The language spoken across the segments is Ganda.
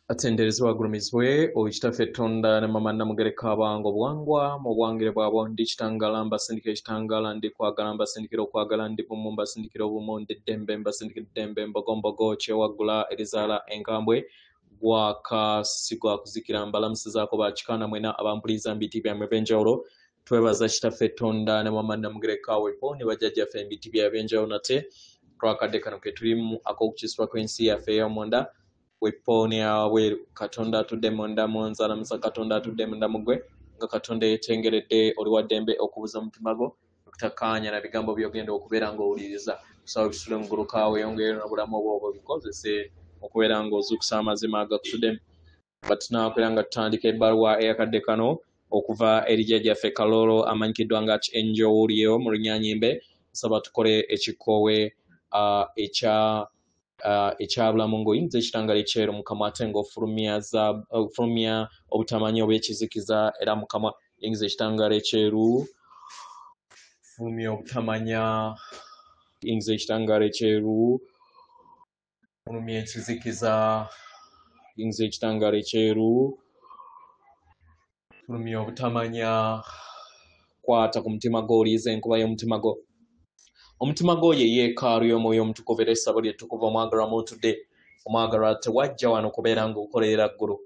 Atenderezebwa agulumizibwe oyo Kitaffe Tonda ne Mama Namugereka abange obuwangwa mu bwangire bwabwo. Ndi kitangala mbasindikira ekitangala, ndi kwagala mbasindikira okwagala, ndi bumu mbasindikira obumu, ndi ddembe mbasindikira eddembe, mbogombogo kyewaggula erizaala enkambwe, gwaka si gwa kuzikira. Mbalamusizaako bakikaana mwena abampuliza mu biti byammwe ebyenjawulo. Twebaza Kitaffe Tonda ne Mama Namugereka wepo ne bajjajjaffe mu biti bya ebyenjawulo nate lwakadde kano ke tulimu ak'okukyusibwa kw'ensi yaffe ey'omunda wepo ne wabweru. Katonda atudde munda mu nze alamusa Katonda atudde munda mu ggwe, nga Katonda yeetengeredde oli wa ddembe okubuza omutima gwo okutakkaanya na bigambo by'ogenda okubeera ng'owuliriza. Kusaba bisule mu gguluka weeyongere n'obulamu obwo obwo bikozese okubeera ng'ozuukusa amazima agakutuddemu. Nga tunaakwera nga tutandika ebbaluwa eyakadde kano okuva eri jjajjaffe Kalolo amanyikiddwa nga Angel Wuliyo mu Lunyanyimbe, nsaba tukole ekikoowe ekya bulamu ng'oyinza ekitangala ekyeru mu kamwa ate ng'ofulumya obutamanya oba ekizikiza era mu kamwa. Yingiza ekitangala ekyeru, fulumya obutamanya, yingiza ekitangala ekyeru, fulumya ekizikiza, yingiza ekitangala ekyeru, fulumya obutamanya. Kwata ku mutima gwo, oliiza enkuba y'omutima gwo. Omutima gwo ye yeekaalu y'Omwoyo Omutukuvu era essabo lye ttukuvu. Omwagalwa mw'otudde, omwagalwa, tewajja wano kubeera ng'okolerera ggulu.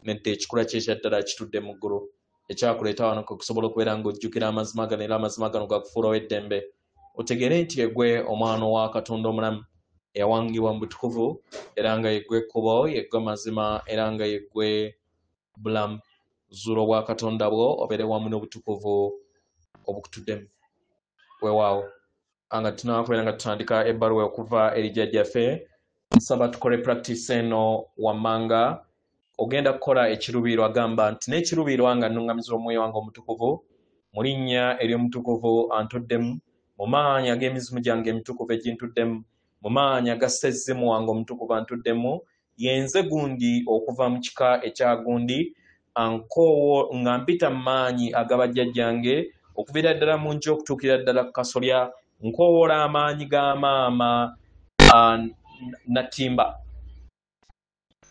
Nedda, ekikula kye ekyaddala kitudde mu ggulu. Ekyakuleeta wano kwe kusobola okubeera ng'ojjukira amazima gano era amazima gano gakufuulawo eddembe. Otegeere nti yeggwe omwana wa Katonda omulamu eyawangibwa mu butukuvu, era nga yeggwe ekkubo, yeggwe mazima, era nga yeggwe bulamu. Zuula obwa Katonda bwo obeere wamu n'obutukuvu obukutuddemu. Weewaawo. Nga tunaakubeera nga tutandika ebbaluwa okuva eri jjajjaffe, nsaba tukole practice eno wammanga. Ogenda kukola ekiruubirirwa, gamba nti n'ekiruubirirwa nga nnungamizibwa Omwoyo wange Omutukuvu, mu linnya ery'Omutukuvu antuddemu, mu maanyi ag'emizimu gyange emitukuvu egintuddemu, mu maanyi aga Ssezimu wange omutukuvu antuddemu, yenze gundi okuva mu kika ekya gundi, ankoowo nga mpita mu maanyi ag'abajjajjange okuviira ddala mu nju okutuukira ddala ku kasolya, nkoowoola amaanyi ga maama Natimba.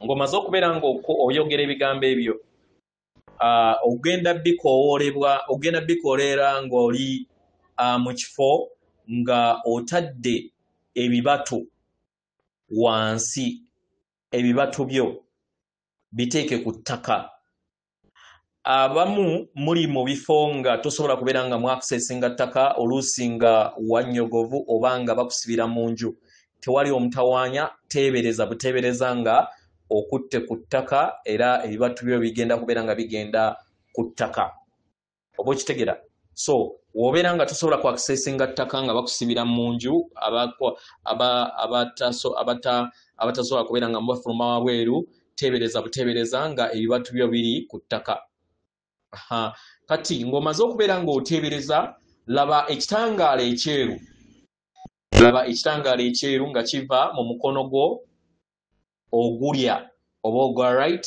Ng'omaze okubeera ng'oyogera ebigambo ebyo, ogenda bikoowoolebwa, ogenda bikoolera ng'oli mu kifo nga otadde ebibatu wansi, ebibatu byo biteeke ku ttaka. Abamu muli mu bifo nga tosobola kubeera nga mwakusesinga ttaka, oluusi nga wannyogovu oba nga bakusibira mu nju, tewali omutawaanya, teebereza buteebereza nga okutte ku ttaka, era ebibatu byo bigenda kubeera nga bigenda ku ttaka. Oba okitegera? So w'obeera nga tosobola kwakusesinga ttaka nga bakusibira mu nju, abatasobola kubeera nga mubafuluma wabweru, teebereza buteebereza nga ebibatu byo biri ku ttaka. Kati ng'omaze okubeera ng'oteebereza, laba ekitangaala ekyeru, laba ekitangaala ekyeru nga kiva mu mukono gwo ogulya oba ogwa right,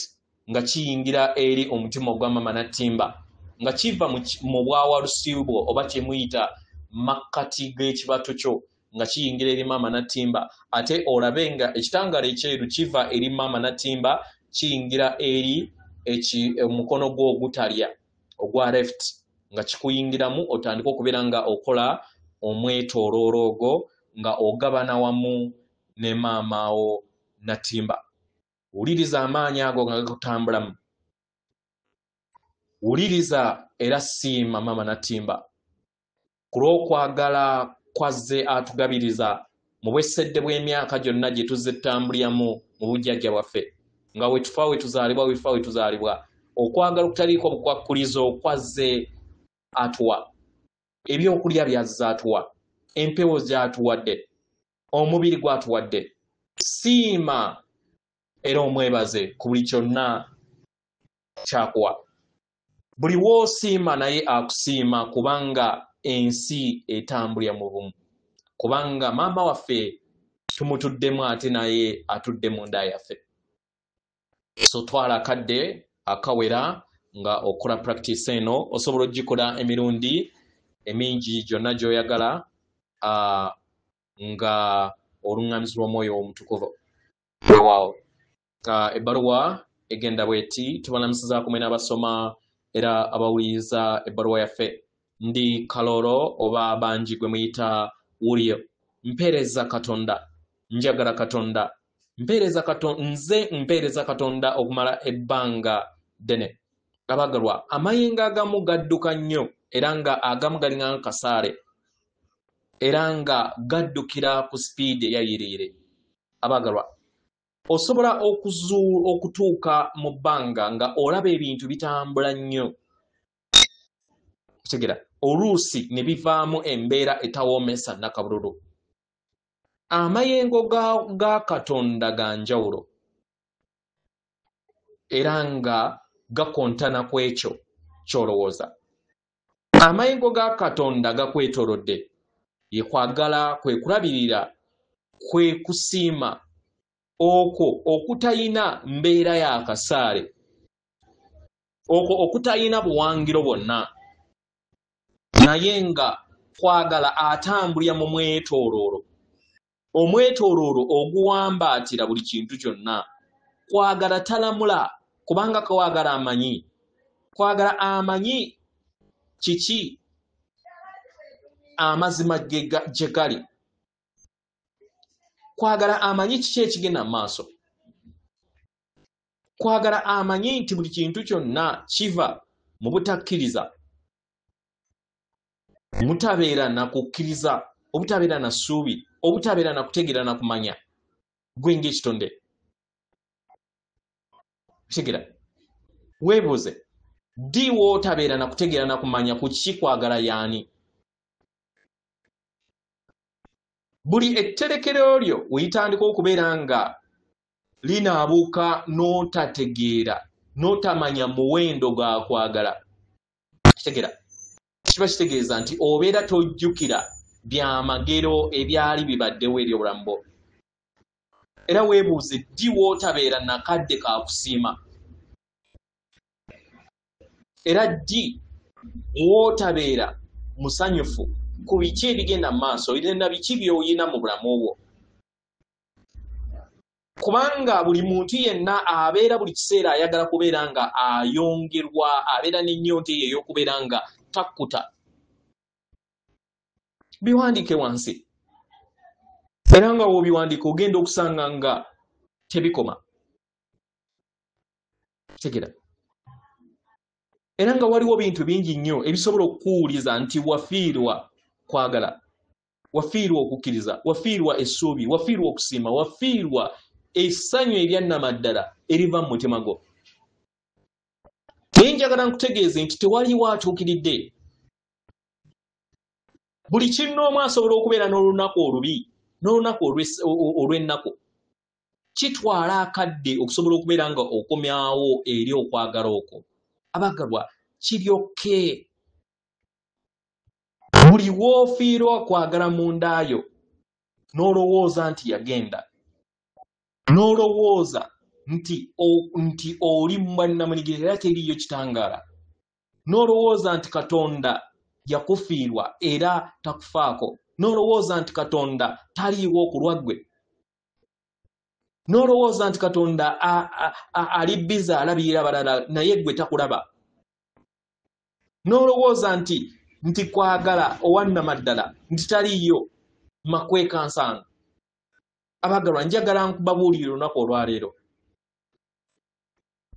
nga kiyingira eri omutima ogwa Mama Natimba, nga kiva mu bwawalusi bwo oba kye muyita makkati g'ekibatu kyo, nga kiyingira eri Mama Natimba. Ate olabe nga ekitangaala ekyeru kiva eri Mama Natimba kiyingira eri omukono gwo ogutalya ogwa left, nga kikuyingiramu, otandika okubeera nga okola omwetooloolo ogwo nga ogabana wamu ne maama wo Natimba. Wuliriza amaanyi ago nga gakutambulamu, wuliriza era siima Mama Natimba ku lw'okwagala kwazze atugabiriza mu bwessedde bw'emyaka gyonna gye tuzze tutambuliramu mu bujjajja bwaffe, nga we tufa we tuzaalibwa, we tufa we tuzaalibwa, okwagala okutaliiko bukwakkulizo kwazze atuwa, ebyokulya byazze atuwa, empewo gy'atuwadde, omubiri gw'atuwadde. Siima era omwebaze ku buli kyonna kyakuwa. Buli w'osiima naye akusiima, kubanga ensi etambulira mu bumu, kubanga maama waffe tumutuddemu ate naye atudde munda yaffe. So twala akadde akawera nga okola practice eno, osobola ogikola emirundi emingi gyonna gy'oyagala nga oluŋŋamizibwa Omwoyo Omutukuvu. Weewaawo. Ebbaluwa egenda bweti: tubalamusizaako mwena abasoma era abawuliriza ebbaluwa yaffe. Ndi Kaloro oba bangi gwe muyita Wulio. Mpeereza Katonda, njagala Katonda, nze mpeereza Katonda okumala ebbanga ddene. Abagalwa, amayengo agamu gadduka nnyo era nga agamu galinga kasaale era nga gaddukira ku sipiidi eyayiriire. Abagalwa, osobola okutuuka mu bbanga nga olaba ebintu bitambula nnyo, kitegeera, oluusi ne bivaamu embeera etawoomesa nakabululu. Amayengo ga Katonda ga njawulo era nga gakontana ku ekyo ky'olowooza. Amayengo ga Katonda gakwetoolodde, ye kwagala, kwe kulabirira, kwe kusiima okwo okutayina mbeera ya kasaale, okwo okutayina buwangiro bwonna, naye nga kwagala atambulira mu mwetooloolo, omwetooloolo oguwambaatira buli kintu kyonna. Kwagala talamula, kubanga kwagala amanyi, kwagala amanyi kiki amazima gye gali, kwagala amanyi kiki ekigenda mu maaso, kwagala amanyi nti buli kintu kyonna kiva mu butakkiriza, mutabeera na kukkiriza, obutabeera na ssuubi, obutabeera na kutegeera na kumanya gwe ng'ekitonde. Kitegeera, weebuuze ddi w'otabeera na kutegeera na kumanya ku kiki kwagala y'ani. Buli etterekero lyo we litandika okubeera nga linaabuuka n'otategeera, n'otamanya muwendo gwa kwagala, kitegeera, kiba kitegeeza nti obeera tojjukira byamagero ebyali bibaddewo eri obulamu bwo. Era weebuuze ddi w'otabeera nakadde ka kusiima, era ddi w'otabeera musanyufu ku biki ebigenda mu maaso, na biki by'oyina mu bulamu bwo. Kubanga buli muntu yenna abeera buli kiseera ayagala kubeera nga ayongerwa, abeera n'ennyonta eyo ey'okubeera nga takkuta. Biwandiike wansi, era nga w'obiwandiika ogenda okusanga nga tebikoma. Kitegeera, era nga waliwo bintu bingi nnyo ebisobola okukuwuliza nti wafiirwa kwagala, wafiirwa okukkiriza, wafiirwa essuubi, wafiirwa okusiima, wafiirwa essanyu eryannamaddala eriva mu mutima gwo. Naye njagala nkutegeeze nti tewaliwo atuukiridde. Buli kinnoomu asobola okubeera n'olunaku olubi, n'olunaku olw'ennaku. Kitwala akadde okusobola okubeera nga okomyawo eri okwagala okwo. Abagalwa, kiryoke buli w'ofiirwa kwagala mundaayo n'olowooza nti yagenda, n'olowooza nti oli mwannamunigina era teriiyo kitangaala, n'olowooza nti Katonda yakufiirwa era takufaako, n'olowooza nti Katonda taliiwo ku lwa ggwe, n'olowooza nti Katonda ali biza alabirira balala naye ggwe takulaba, n'olowooza nti kwagala owannamaddala nti taliiyo makweka nsango. Abagalwa, njagala nkubabuulire olunaku olwaleero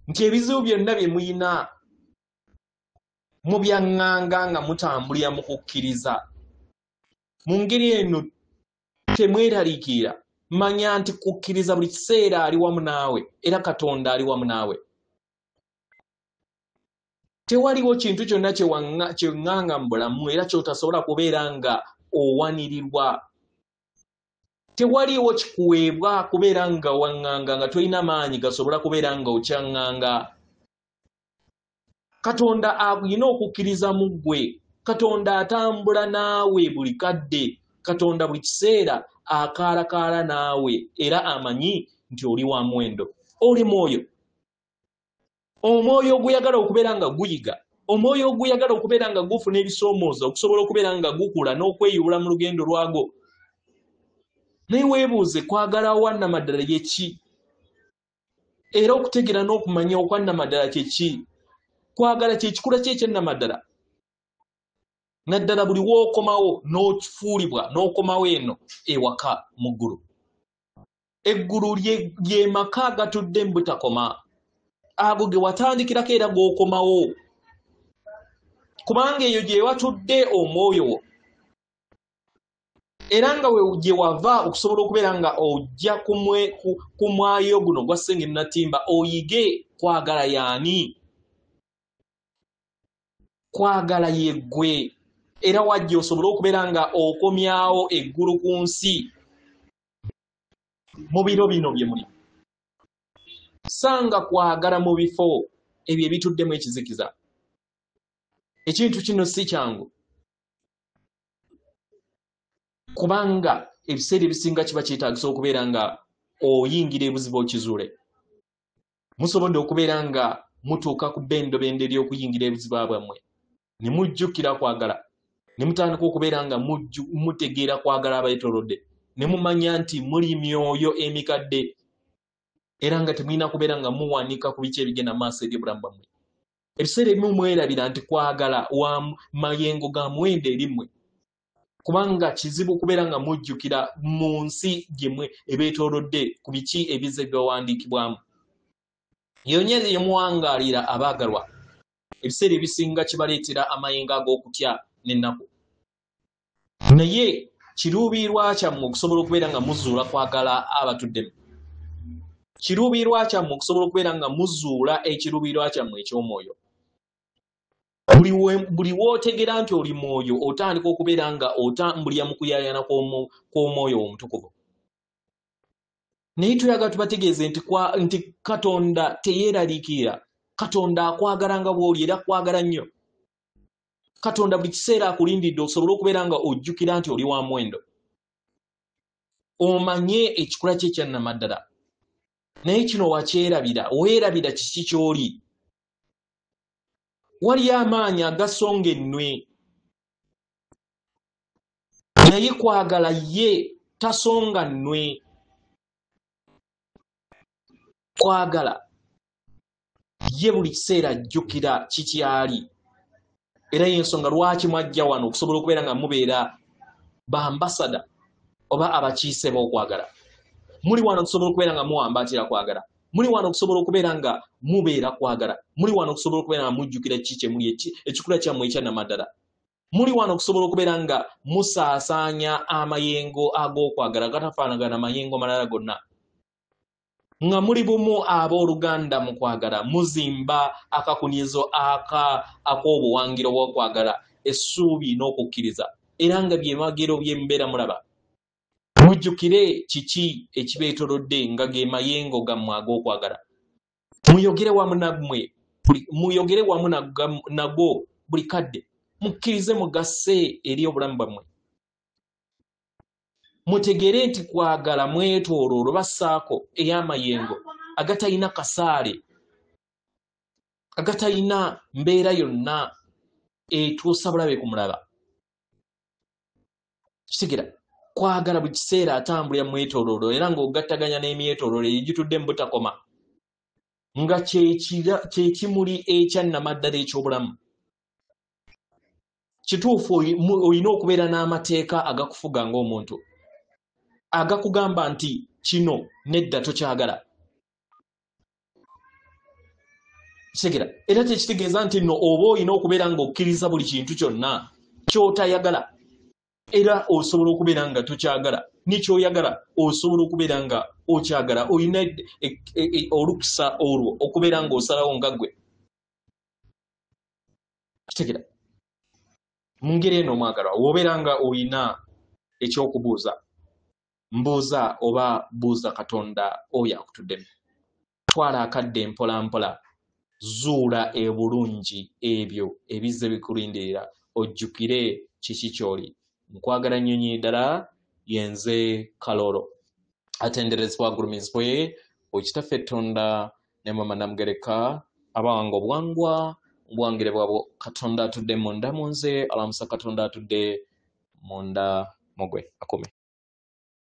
nti ebizibu byonna bye muyina mubyaŋŋanga nga mutambulira mu kukkiriza. Mu ngeri eno temweraliikirira, manya nti kukkiriza buli kiseera ali wamu naawe era Katonda ali wamu naawe. Tewaliwo kintu kyonna kyeŋŋanga mu bulamu era ky'otasobola kubeera nga owanirirwa. Tewaliwo kikuweebwa kubeera nga waŋŋanga nga tolina maanyi gasobola kubeera nga okyaŋŋanga. Katonda alina okukkiriza mu ggwe. Katonda atambula naawe buli kadde. Katonda buli kiseera akaalakaala naawe era amanyi nti oli wa muwendo. Oli mwoyo. Omwoyo oguyagala okubeera nga guyiga, omwoyo oguyagala okubeera nga gufuna ebisoomooza okusobola okubeera nga gukula n'okweyubula mu lugendo lwago. Naye weebuuze kwagala wannamaddala ye ki? Era okutegeera n'okumanya okwannamaddala kye ki? Kwagala kye kikula kye ekyannamaddala. Naddala buli w'okomawo n'okifuulibwa n'okomawo eno ewaka mu ggulu. Eggulu lye maka agatudde mu butakoma. Ago ge watandikirako era g'okomawo. Kubanga eyo gye watudde omwoyo wo. Era nga gye wava okusobola okubeera nga ojja ku mwayo guno gwa Ssengendo Natimba oyige kwagala y'ani. Kwagala ye ggwe. Era wajja osobole okubeera nga okomyawo eggulu ku nsi mu biro bino bye muli. Sanga kwagala mu bifo ebyo ebituddemu ekizikiza. Ekintu kino si kyangu. Kubanga ebiseera ebisinga kiba kyetaagisa okubeera nga oyingira ebuzibu okizuule. Musobodde okubeera nga mutuuka ku bendobendo ery'okuyingira ebuzibu bwammwe. Ne mujjukira kwagala. Ne mutandika okubeera nga mutegeera kwagala abeetoolodde. Ne mumanya nti muli myoyo emikadde. Era nga temulina kubeera nga muwanika ku biki ebigenda mu maaso eri obulamu bwammwe. Ebiseera ebimu mwerabira nti kwagala wa mayengo ga muwendo eri mmwe. Kubanga kizibu okubeera nga mujjukira mu nsi gyemmwe ebeetoolodde ku biki ebizze bibawandiikibwamu. Yonna gye muwangaalira abaagalwa, ebiseera ebisinga kibaleetera amayengo ag'okutya n'ennaku. Naye kiruubirirwa kyammwe okusobola okubeera nga muzuula kwagala abatuddemu. Kiruubirirwa kyammwe okusobola okubeera nga muzuula ekiruubirirwa kyammwe eky'omwoyo. Buli w'otegeera nti oli mwoyo otandika okubeera nga otambulira mu kuyaayana kw'omwoyo omutukuvu. Naye tweyagala tubategeeze nti Katonda teyeeraliikirira. Katonda akwagala nga bw'oli era akwagala nnyo. Katonda buli kiseera akulindidde osobole okubeera nga ojjukira nti oli wa muwendo. Omanye ekikula kye ekyannamaddala. Naye kino wakyerabira, weerabira kiki ky'oli. Waliyo amaanyi agasonga ennwe. Naye kwagala ye tasonga nnwe. Kwagala ye buli kiseera ajjukira kiki ali. Era y'ensonga lwaki mwajja wano okusobola okubeera nga mubeera bambasada oba abakiise b'okwagala. Muli wano okusobola okubeera nga muwambaatira kwagala. Muli wano okusobola okubeera nga mubeera kwagala. Muli wano okusobola okubeera nga mujjukira kiki kye muli ekikula kyammwe ekyannamaddala. Muli wano okusobola okubeera nga musaasaanya amayengo ag'okwagala gatafaanagana mayengo malala gonna. Nga muli bumu abooluganda mu kwagala, muzimba akakunizo ak'obuwangiro bw'okwagala, essuubi n'okukkiriza. Era nga bye magero bye mubeera mulaba. Mujjukire kiki ekibeetoolodde nga ge mayengo gammwe ag'okwagala. Muyogere wamu nammwe, muyogere wamu nago buli kadde. Mukkirize mugasse eri obulamu bwammwe. Mutegeere nti kwagala mwetooloolo bassaako ey'amayengo agatalina kasaale, agatalina mbeera yonna etuusa bulabe ku mulala. Kitegeera kwagala buli kiseera atambulira mwetooloolo era ng'ogattaganya n'emyetooloolo egitudde mu butakoma nga kye kimuli ekyannamaddala eky'obulamu. Kituufu olina okubeera n'amateeka agakufuga ng'omuntu, agakugamba nti kino nedda tokyagala. Kitegeera era tekitegeeza nti nno oba olina okubeera ng'okkiriza buli kintu kyonna ky'otayagala. Era osobola okubeera nga tokyagala, ne ky'oyagala osobola okubeera nga okyagala. Olina olukisa olwo okubeera ng'osalawo nga ggwe. Kitegeera mu ngeri eno omwagalwa w'obeera nga olina ekyokubuuza, mbuuza oba buuza Katonda oyo akutuddemu. Twala akadde mpola mpola, zuula ebulungi ebyo ebizze bikulindirira, ojjukire kiki ky'oli. Nkwagala nnyo nnyini ddala, yenze Kalolo. Atenderezebwa agulumizibwe Okitaffe Tonda ne Mama Namugereka abawanga obuwangwa obuwangire bwabwo. Katonda atudde munda mu nze, alamusa Katonda atudde munda mu gwe. Akume.